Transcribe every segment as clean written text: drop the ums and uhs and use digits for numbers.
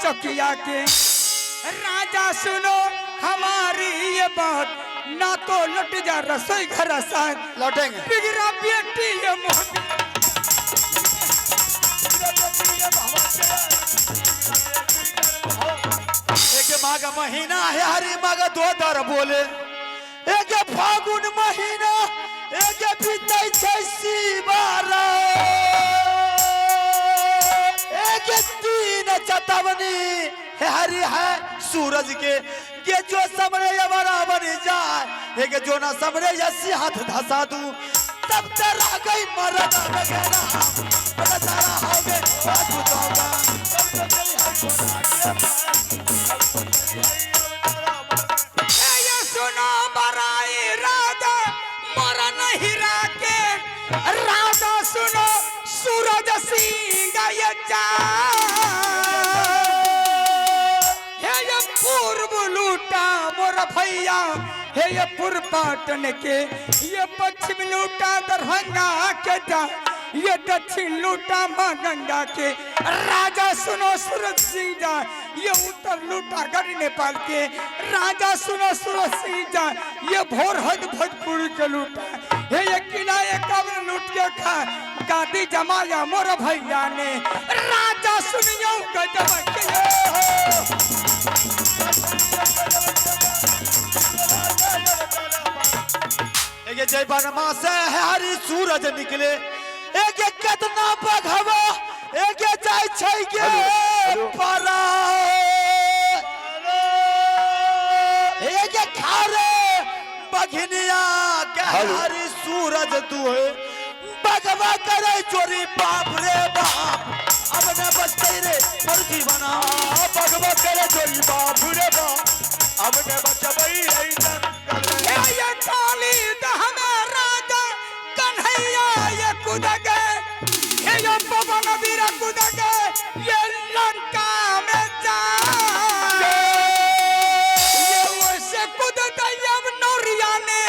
चौकिया के। राजा सुनो हमारी ये बात, ना तो लुट जा रसोई घर साथ लौटेंगे। बिगड़ा बेटी ये मोहब्बत। एक माघ महीना है हरी माघ दो दर बोले, एक फागुन महीना एक बीतै छै शिवारा, एक तीन चेतावनी है हरी है सूरज के जो समरे या बराबर जाए, एक जो ना समरे या हाथ धसा दू, तब तेरा गई मरद वगैरह बड़ा सारा हो गए राजपूत होगा। ये सुनो बराई राजा मरन हीरा के, राजा सुनो सूरज सिंह ये जा, हे ये पूर्व लूटा मोर भैया, हे ये पूर्व पाटन के, ये पश्चिम लूटा दरभंगा के जा, ये दक्षिण लूटा माँ गंगा के। राजा सुनो सूरज सिंह जा, ये उत्तर लूटा गढ़ नेपाल के। राजा सुनो सूरज सिंह जा, ये भोरहद भोजपुर के लूटा, हे ये किला ये कब्र लूट के खा गादी जमाया मोर भैया ने। राजा सुनियो गजब के एक जय बनमा से है हरी सूरज निकले, एक कितना बघवा एक जाय छै के परा, एक खारे बघनिया के हरी सूरज दुहे, बघवा करे चोरी बाप रे बाप, अब न बचते रे पर जीवना, बघवा करे चोरी बाप रे बाप, अब न बचबई रे ये काली दहमे राजा कन्हैया ये कूद गए, ये पवन वीर कूद गए, ये लंका में जा, ये वैसे कूद गए अब नौरिया ने।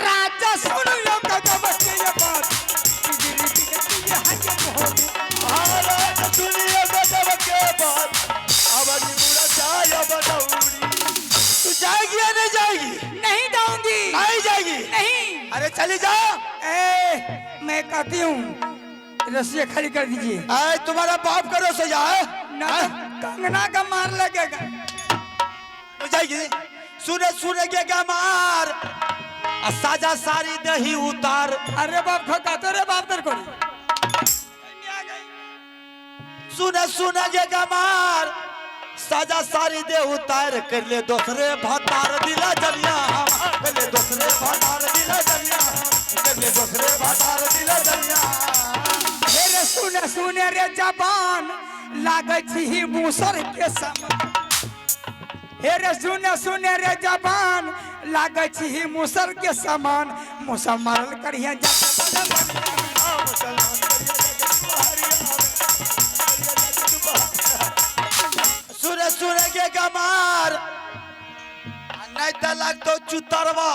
राजा सुन लो गजब के ये बात, राजा सुनियो गजब के बात, अब बुरा चाय बदौरी। तू जाएगी या नहीं जाएगी? नहीं जाऊंगी। नहीं जाएगी? नहीं। अरे चली जा। ए, मैं कहती हूँ रस्सी खाली कर दीजिए। अरे तुम्हारा बाप करो सजा है ना तो कंगना का मार लगेगा। तो जाएगी? सुने सुने के क्या मार, साजा सारी दही उतार। अरे बाप खका तो रे बाप तेरे को। सुने सुने के क्या मार, साजा सारी दे उतार, कर ले दूसरे भतार दिला जलिया, कर ले दूसरे भतार दिला जलिया, कर ले दूसरे भतार दिला जलिया। रे सुने सुने रे जबान लागै छी मूसर के समान, हे रे सुने सुने रे जबान लागै छी मूसर के समान, मूसर मारल करिया जा। सुने सुने के गमार नहीं तो लगतो चुतरवा,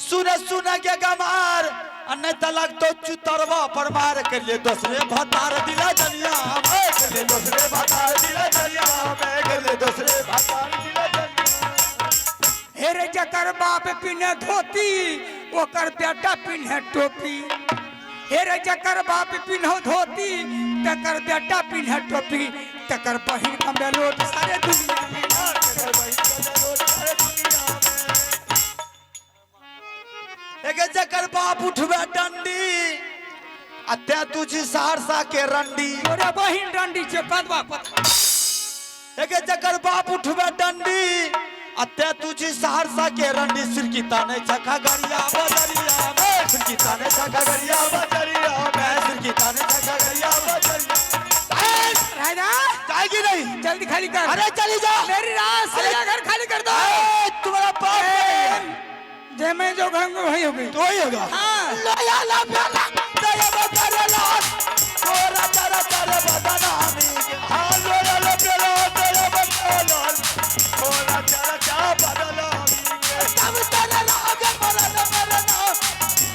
सुने सुने के गमार नहीं तो लगतो चुतरवा पर मार, कर ले दूसरे भतार दिला जलिया, कर ले दूसरे भतार दिला जलिया, कर ले दूसरे भतार दिला जलिया। हे रे जकर बाप पिन्हे धोती ओकर बेटा पिन्हे टोपी, हे रे जकर बाप पिन्हो धोती तकर बेटा पिन्हे टोपी, तकर बहिन का बेलोट सारे दुनिया में, तकर बहिन का बेलोट सारे दुनिया में। एक जकर बाप उठबे डंडी आ ते तू छी सहरसा के रंडी, तोरे बहिन रंडी छे कदवा पता। एक जकर बाप उठबे डंडी आ ते तू छी सहरसा के रंडी, सिरकी ताने छखा गरिया बजरिया में, सिरकी ताने छखा गरिया बजरिया में, सिरकी ताने छखा गरिया बजरिया। राजा जाएगी नहीं? जल्दी खाली कर। अरे चली जा मेरी रात से घर खाली कर दो। तुम्हारा बाप जे मैं जो घर में वही होगी तो वही होगा। हाँ। लोया ला प्याला दया बकर लाल तोरा तारा तारा बदना मी, हां लोया ला प्याला दया बकर लाल तोरा तारा तारा बदना मी, तब तारा लाग मरन मरना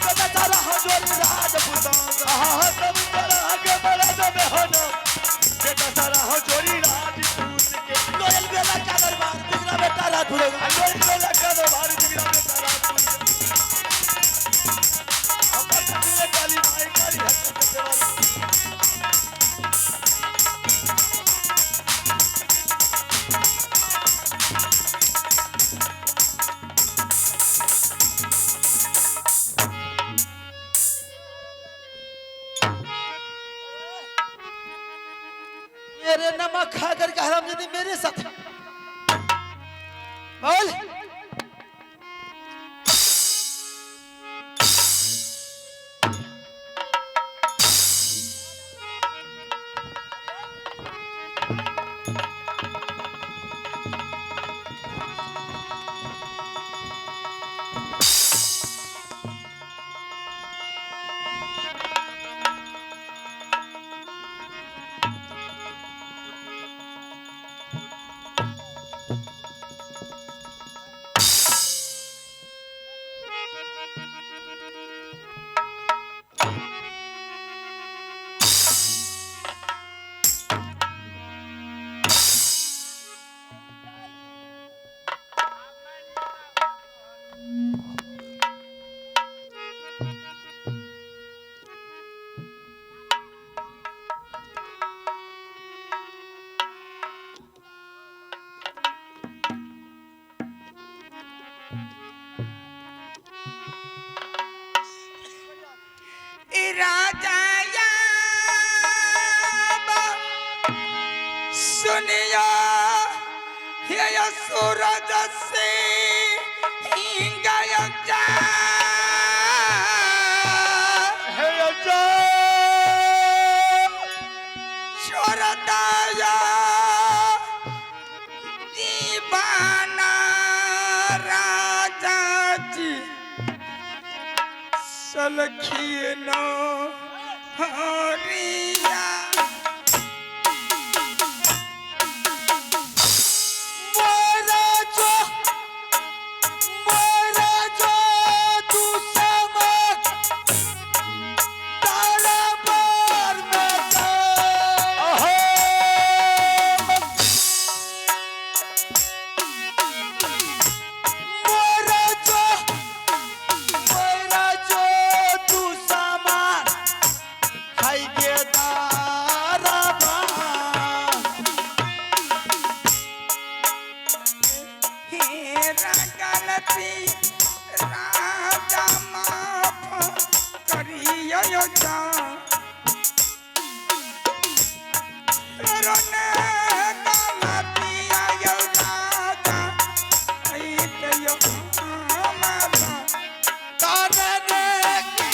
कदा तारा हजोरी राजपूतां, हां तब तारा आगे मरन में होना बेटा। तारा हो जोरी राजपूत के। लोयल बेला का दरबार बिगड़ा बेटा राजपूत। लोयल बेला का दरबार बिगड़ा बेटा राजपूत। अम्बा चंद्र काली माई काली हर वाली। मेरे नमक खा करके हरामजादी मेरे साथ बोल। राजा सुनिया हे सूरज से गया जा। हे अज्जा छोड़दाया दीवाना राजा जी सलखिए नो हरिया। मोरा जो तू समक दरबार में जा। मोरा जो तू समान हाय गे दारबार। हेरा गलती राजा माफ करियो जा। रोने गलती आयो राजा ऐतयो हमारा। ताने की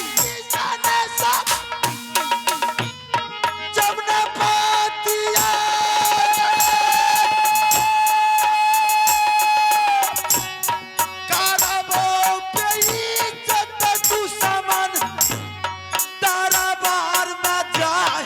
जाने सब जब न पातिया करबो पे इज्जत तू समन दरबार में जाए।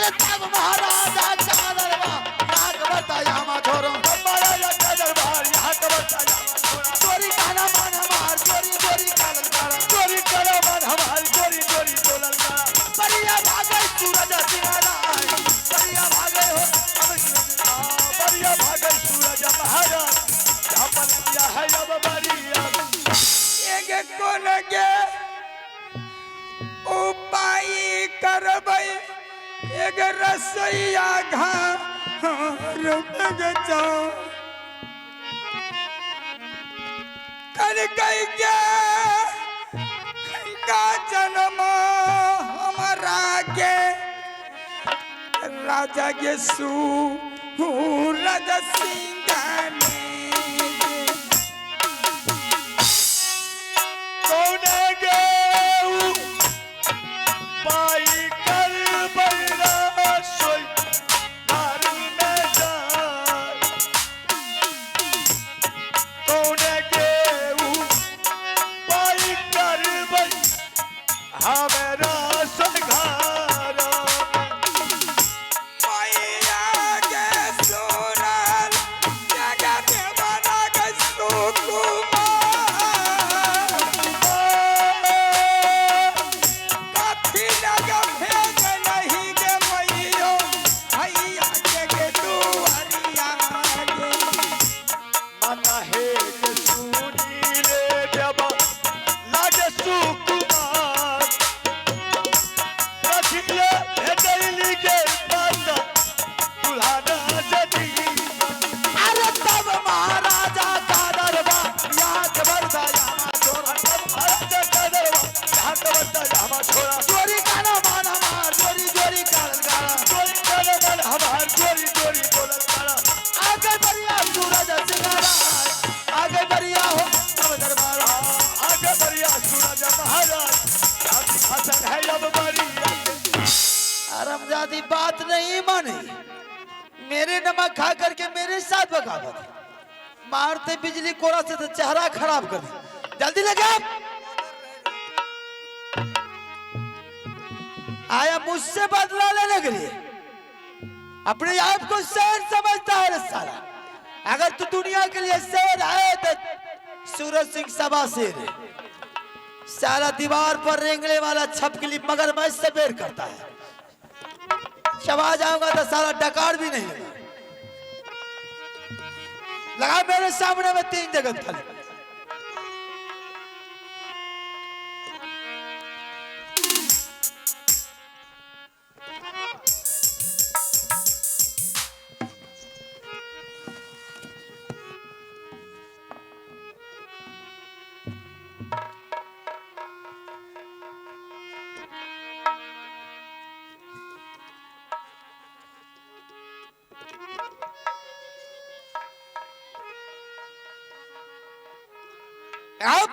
अरे तब महाराजा का दरबार यहाँ बताया मा छोरो। महाराजा का दरबार यहाँ का बताया छोरा। चोरी काना मान हमार चोरी चोरी कालन काला। चोरी करो मन हमारी चोरी चोरी बोलल का। बढ़िया भागे सूरज सिंहराय, बढ़िया भागे हो अब सूरज। बढ़िया भागे सूरज महाराज, यहाँ पलंगिया है अब बढ़िया। एक कोन के उपाय करबै, एक रसोईया घर में जाओ कर के का जन्म हमारा के राजा के सूरज सिंह ने। कौन गेऊ पाई कर बड़ा सोई घर में जाए। कौन गेऊ पाई कर बई हमारा सघार। मैया के सुनल जगत बना के सुकुमार। कथी लग भेज नहीं गे मैयो भैया के गे दुआरिया गे। माता हे के सुनी रे जब लागे सुकुमार। कथिले भेटैली के माता दुल्हाना जदी। अरे तब महाराजा का दरबार यहाँ बताया मा छोरो। तब महाराजा का दरबार यहाँ का बताया हमार छोरा। चोरी काना मान हमार चोरी चोरी कालन काला। चोरी करे मन हमार चोरी चोरी बोलल काला। आगे बढ़िया सूरज सिंहराय, आगे बढ़िया हो अब दरबार। आगे बढ़िया सूरज महाराज, यहाँ सिंहासन है अब बढ़िया। हरामजादी बात नहीं मानी, मेरे नमक खा करके मेरे साथ बगावत, मारते बिजली कोरा से तो चेहरा खराब कर दे। जल्दी लगा आया मुझसे बदला लेने के लिए। अपने आप को शेर समझता है रे साला। अगर तू दुनिया के लिए शेर है तो सूरज सिंह सवा शेर है। सारा दीवार पर रेंगने वाला छपकली मगरमच्छ से बेर करता है। चबा जाऊंगा तो सारा डकार भी नहीं लगा। लगा मेरे सामने में 3 जगत खाली। अब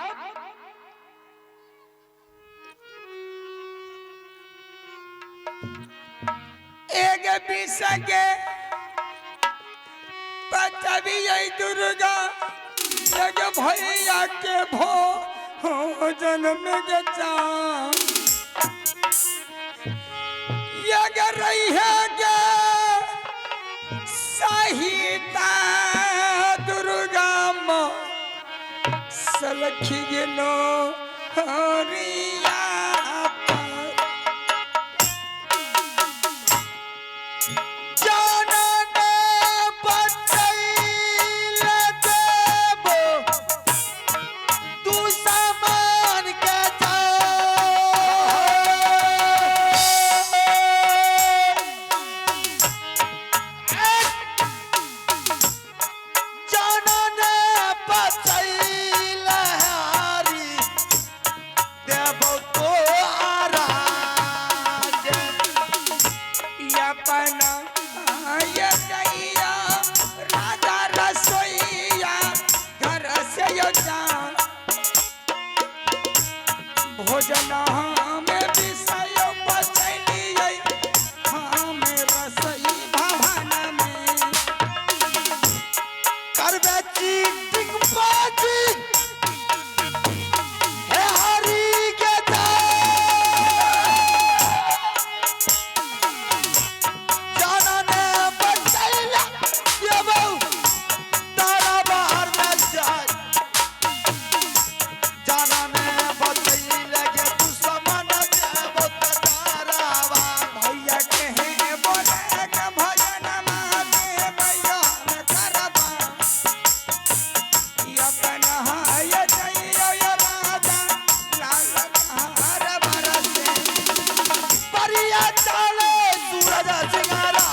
एक विष के पचबी दुर्गा एक भैया के भोजन में के चाम। यग रही है गे सहिता दुर्गा माँ सलखी नो हरिया पर। जनन बचैल देबो तू सामान के जनन बचैल हारी देबो तो आराज। अपना बलिया चाले सूरज सिंगारा,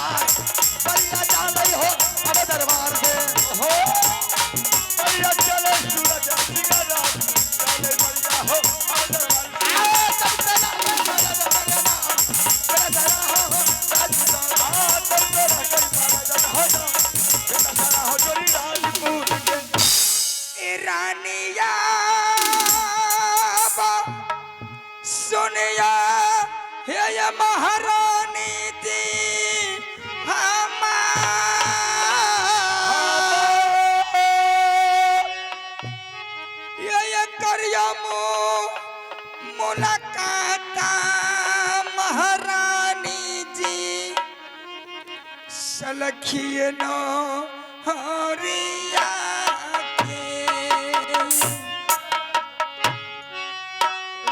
बलिया चाले हो अब दरबार से हो बलिया चले सूरज सिंगारा, चले बलिया हो अब दरबार से। आओ तब तेरा हरे नाम, मेरा धरा हो राजदार। हाँ, तब तेरा कई महाराजा हो जा, बेटा सारा हो जोरी राजपूत के। रानिया सुनिया हे ये महारानी जी हमार ये करियो मुलाकात महारानी जी सलखिए नो हरिया के।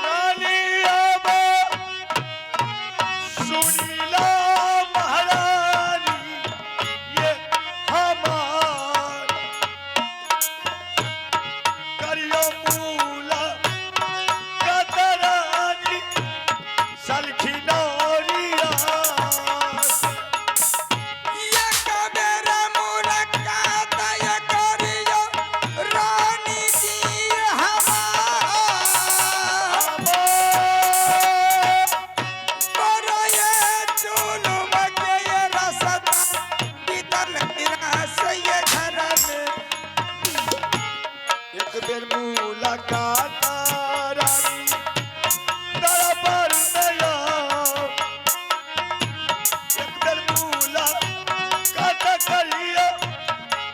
रानी अब सुनीला महारानी ये हमार, करियो मूला कतरानी सलखी नौरिया। ये कबेरा मुलाकात ये करियो रानी जी हमार। पर ये जुलुम के ये रसता बीतल निराश ये घर में। एक बेर मुलाकात रानी दरबार में आओ, एक बेर मुलाकात करियो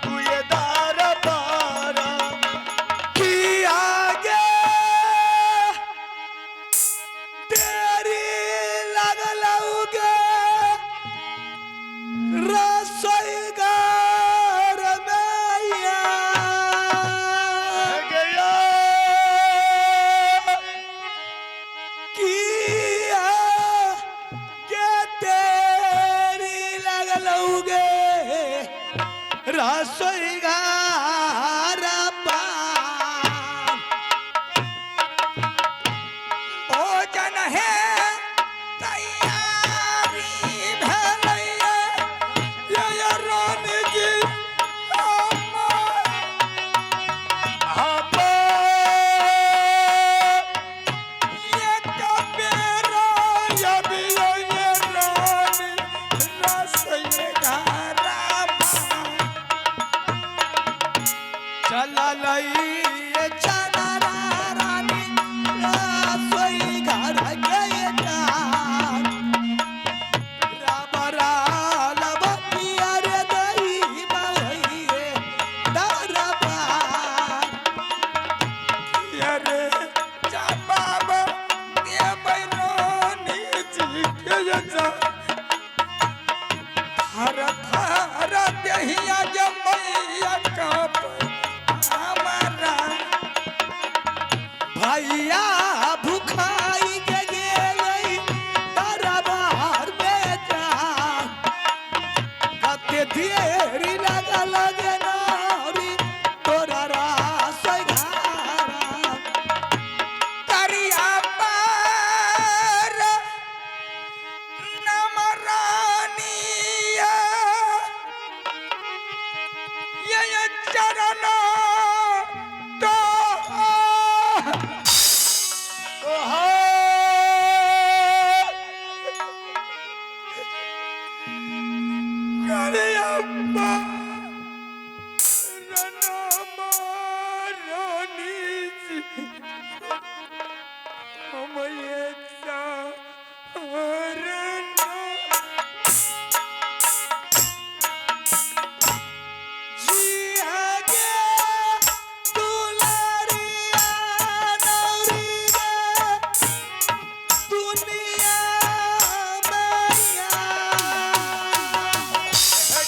तू ये दरबार। की आगे तेरी लगलौगे रसोई घर में या। गया की आगे तेरी लगलौगे रसोई घर पार। भोजन है तैयारी भेलैया ये रानी जी हमार। हम ये कबेरा ये भी ये रानी रसोई घर में। चला लई चला रानी रसोई घर के तार। राबरा लबतिया रे दही बहिए दरबार। अरे जवाब देबै रानी जी के जा। थर थर देहिया जे मैया कांप हमारा। भैया भुखाई के गेलै दरबार में जा। कते देरी लागल गे नारी तोरा रसोई घर। करिया पार नम रानिया ये चरण तो करिया पार नम रानी जी हम ये चरण जी आगे दुलारिया नौरी रे दुनिया मैया।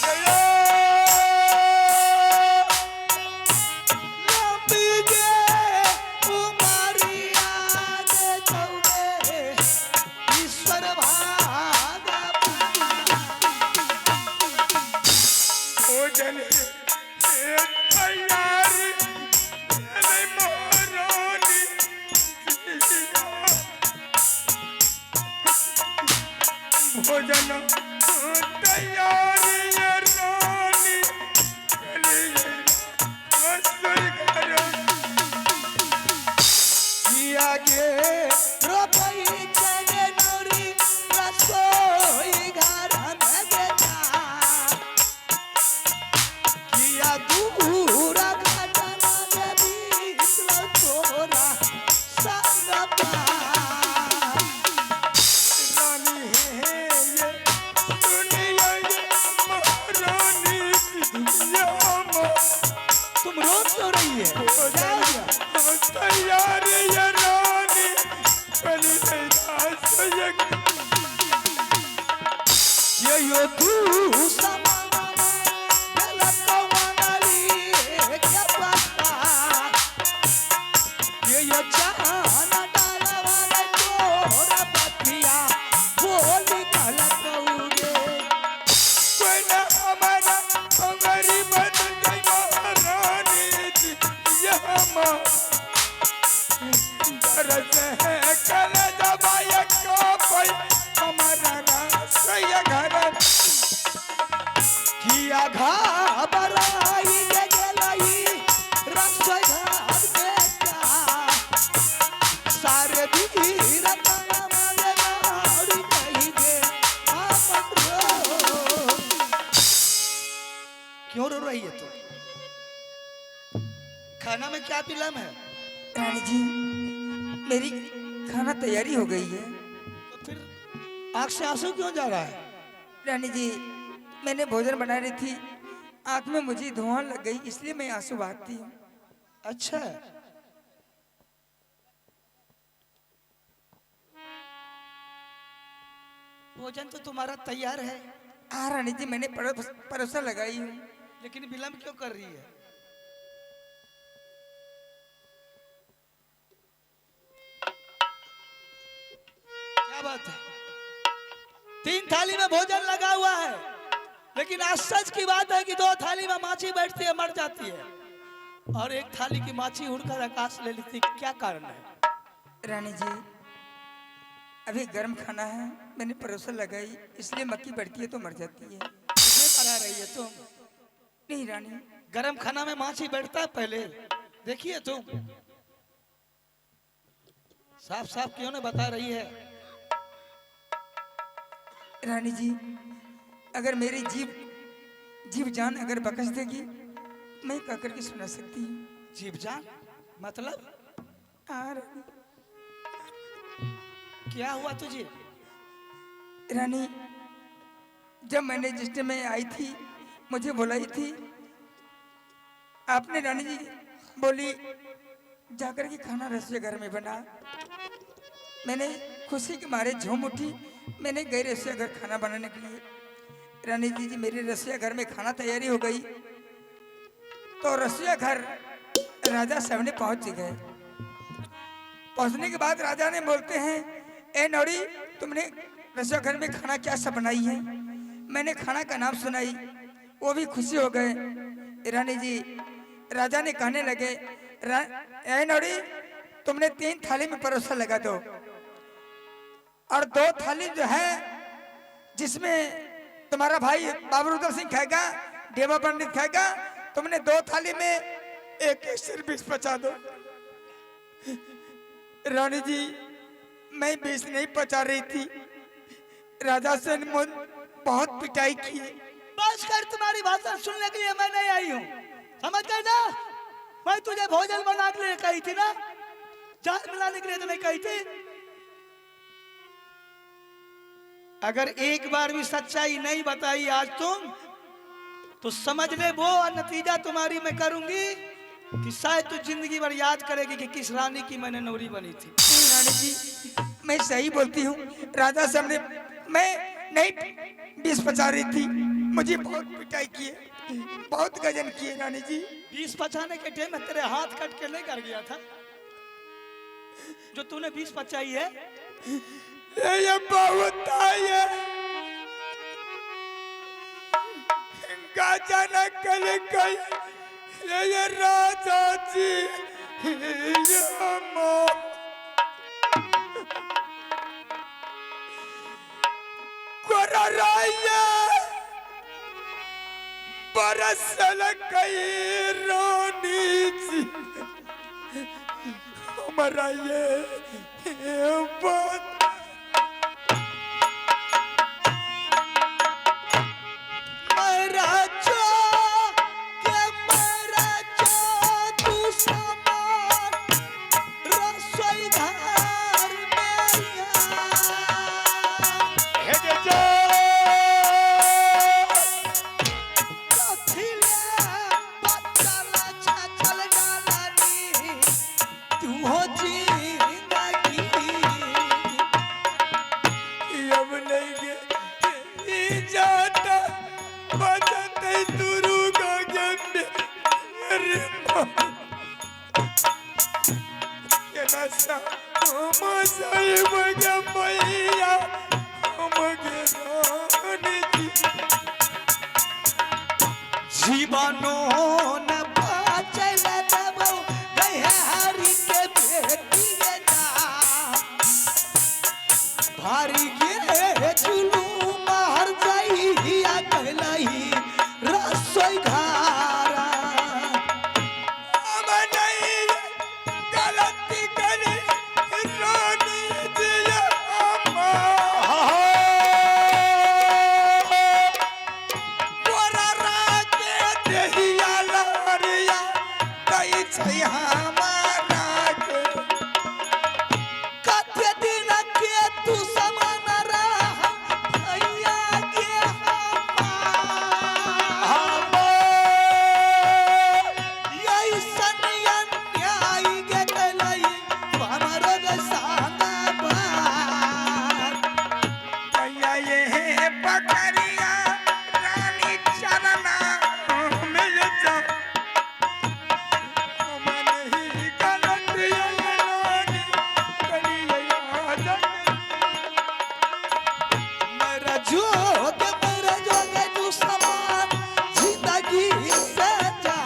गया लंबी गे उमरिया गे चौबे ईश्वर भाग। भोजन हे तैयारी नहीं महारानी जी। भोजन तैयारी ये रानी चली रसोई घर। किया गे रोपई चले नौरी रसोई घर में गे जा। किया दूरा घटना गे बीतलो तोरा संग पार। रानी है ये दुनिया ये महारानी ये हम। तुम रो क्यों रही है? क्या हो गया? तैयारी ये रानी चली रसोई घर। ये यो तू समाना गलत कवानाली के पापा। ये यो चाना डालवा तोरा बतिया बोली गलत उगे। कोई ना हमारा हमारी बन गई महारानी जी ये हम। दर्द है कल दबाया कापई हमारा रसोई घर। किया घबराई गे गेलई रसोई घर बेटा। सारे वीर मांगे नारी कही गे आपन रो। क्यों रो रही है तू? खाना में क्या विलम्ब है? रानी जी मेरी खाना तैयारी हो गई है। तो फिर आंख से आंसू क्यों जा रहा है? रानी जी मैंने भोजन बना रही थी, आंख में मुझे धुआं लग गई, इसलिए मैं आंसू बहाती हूँ। अच्छा, भोजन तो तुम्हारा तैयार है। हाँ रानी जी मैंने परोसा लगाई हूँ। लेकिन विलंब क्यों कर रही है? क्या बात है, 3 थाली में भोजन लगा हुआ है, लेकिन आश्चर्य की बात है कि 2 थाली में माछी बैठती है, मर जाती है, और 1 थाली की माछी उड़कर आकाश ले लेती है। क्या कारण है? रानी जी अभी गर्म खाना है, मैंने परोसा लगाई, इसलिए मक्खी बढ़ती है तो मर जाती है। मुझे पढ़ा रही है तुम? नहीं रानी। गर्म खाना में माछी बैठता है पहले, देखिए तुम साफ साफ क्यों नहीं बता रही है? रानी जी अगर मेरी जीभ जीव जान अगर बख्श देगी, मैं कह करके सुना सकती हूँ। जीव जान मतलब? हाँ रानी। क्या हुआ तुझे? रानी जब मैंने जिस में आई थी, मुझे बुलाई थी आपने, रानी जी बोली जाकर के खाना रसोई घर में बना। मैंने खुशी के मारे झूम उठी, मैंने गई रसोई घर खाना बनाने के लिए। रानी जी जी मेरे रसोई घर में खाना तैयारी हो गई, तो रसोई घर राजा साहब ने पहुंच गए। पहुंचने के बाद राजा ने बोलते हैं, ए नौरी तुमने रसोई घर में खाना क्या सब बनाई है? मैंने खाना का नाम सुनाई, वो भी खुशी हो गए। रानी जी राजा ने कहने लगे, ए नौरी तुमने 3 थाली में परोसा लगा दो, और 2 थाली जो है जिसमें तुम्हारा भाई बाबू रुद्र सिंह खाएगा, देवा पंडित खाएगा, तुमने 2 थाली में एक एक सिर 20 पचा दो। रानी जी मैं 20 नहीं पचा रही थी, राजा से बहुत पिटाई की। बस कर, तुम्हारी भाषा सुनने के लिए मैं नहीं आई हूँ, समझ गए ना? मैं तुझे भोजन बना के लिए कही थी ना, जान मिलाने के लिए तो नहीं कही थी। अगर एक बार भी सच्चाई नहीं बताई आज तुम, तो समझ ले वो नतीजा तुम्हारी मैं करूंगी कि शायद तू जिंदगी भर याद करेगी कि किस रानी की मैंने नौरी बनी थी। रानी जी मैं सही बोलती हूँ, राजा साहब ने मैं नहीं 20 पचा रही थी, मुझे बहुत पिटाई की है, बहुत गजन किए रानी जी। 20 पचाने के टाइम में तेरे हाथ कट के नहीं कर गया था जो तूने 20 पचाई है। ये बहुत है गाजा न कल गई ये राजा जी ये हमारा राया बरसल कई रानी जी हमारा ये बात तू समान रसोई घर में हे जे जो कथिले बचल छचल डालनी तू हो जिंदगी अब नहीं गे ई जाता बचते दुर्गा गेंदे अरे माँ केना सा हम साहिब गे मैया हम गे रानी जी जीवनो न बाचल देबौ गए हरि के बेटी गे ना भारी गे चुलू मार जाइया कहलही रसोई घारा हम नहीं गलती करी रानी जी अम्मा तोरा राके देहिया लहरिया दै छै हमारा के कते दिन के तू समान रह भैया गे हमार ऐसन अन्याय गे कैलही हमरो गे संग बार। भैया ये पकड़िया रानी चरना मिल जा हम नहीं गलत ये रानी करिया जग मेरा जोग मेरा जोग तू समान जिंदगी से जा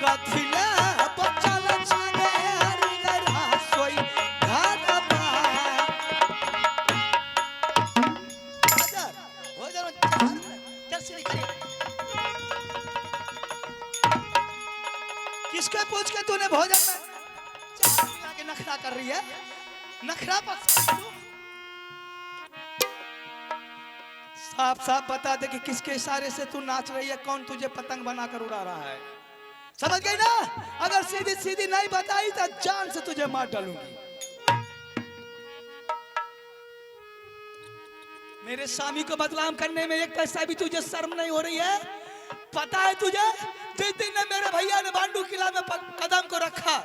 कथिला बचल छगे हरि गरा सोई घाट पार। भोजन, भोजन चल सीढ़ी खड़ी। किसके पूछ के तूने भोजन में चार मिला के नखरा कर रही है नखरा पर तू साफ साफ बता दे कि किसके इशारे से तू नाच रही है, कौन तुझे पतंग बनाकर उड़ा रहा है। समझ गई ना? अगर सीधी सीधी नहीं बताई तो जान से तुझे मार डालूंगी। मेरे स्वामी को बदनाम करने में एक पैसा भी तुझे शर्म नहीं हो रही है? पता है तुझे, जिस दिन ने मेरे भैया ने बांडू किला में कदम को रखा,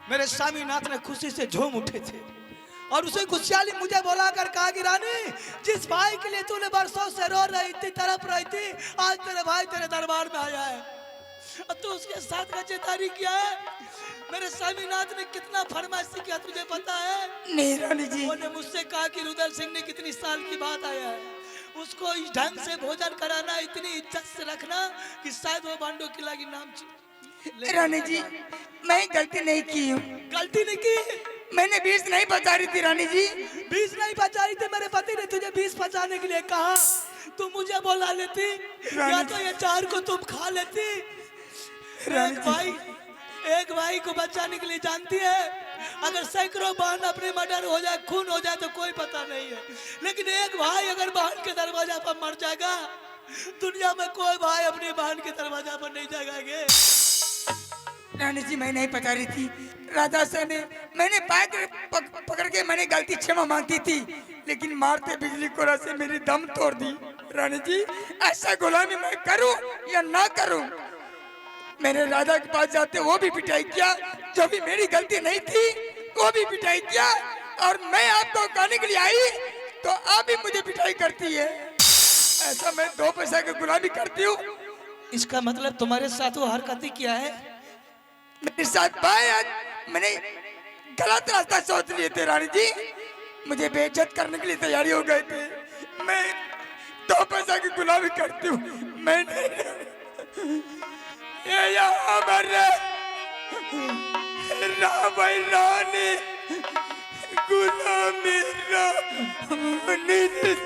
मेरे स्वामीनाथ ने खुशी से झूम उठे थे और उसे खुशहाली मुझे बुला कर कहा कि रानी, जिस भाई के लिए तूने बरसों से रो रही थी, तड़प रही थी, आज तेरे भाई तेरे दरबार में आया है और तू उसके साथ गजेदारी किया है। मेरे स्वामीनाथ ने कितना फरमाइशी किया तुझे पता है? नहीं रानी जी। उन्होंने मुझसे कहा कि रुदल सिंह ने कितनी साल की बात आया है, उसको इस ढंग से भोजन कराना, इतनी इज्जत से रखना कि शायद वो बांडो किला की नाम रानी जी, मैं गलती नहीं की हूँ। गलती नहीं की? मैंने बीज नहीं बचा रही थी रानी जी। बीज नहीं बचा रही थी, मेरे पति ने तुझे बीज बचाने के लिए कहा, तू मुझे बोला लेती या तो ये चार को तुम खा लेती। रानी एक जी। भाई, एक भाई को बचाने के लिए जानती है, अगर सैकड़ों बहन अपने मर्डर हो जाए, खून हो जाए तो कोई पता नहीं है, लेकिन एक भाई अगर बहन के दरवाजा पर मर जाएगा, दुनिया में कोई भाई अपनी बहन के दरवाजा पर नहीं जाएगा। रानी जी, मैं नहीं बचा रही थी। राजा से ने मैंने बाइक पकड़ के मैंने गलती क्षमा मांगती थी, लेकिन मारते बिजली कोरा से मेरी दम तोड़ दी। रानी जी, ऐसा गुलामी मैं करूं या ना करूं? मेरे राजा के पास जाते वो भी पिटाई किया, जो भी मेरी गलती नहीं थी वो भी पिटाई किया, और मैं आपको कहने के लिए आई तो आप भी मुझे पिटाई करती है। ऐसा मैं 2 पैसा की गुलामी करती हूँ। इसका मतलब तुम्हारे साथ वो हरकत ही किया है। मेरे साथ भाई आज मैंने गलत रास्ता सोच लिए थे रानी जी, मुझे बेइज्जत करने के लिए तैयारी हो गए थे। मैं 2 पैसा की गुलामी करती हूँ। मैंने ये यहाँ मर राम रानी गुलामी राम। नीतीश।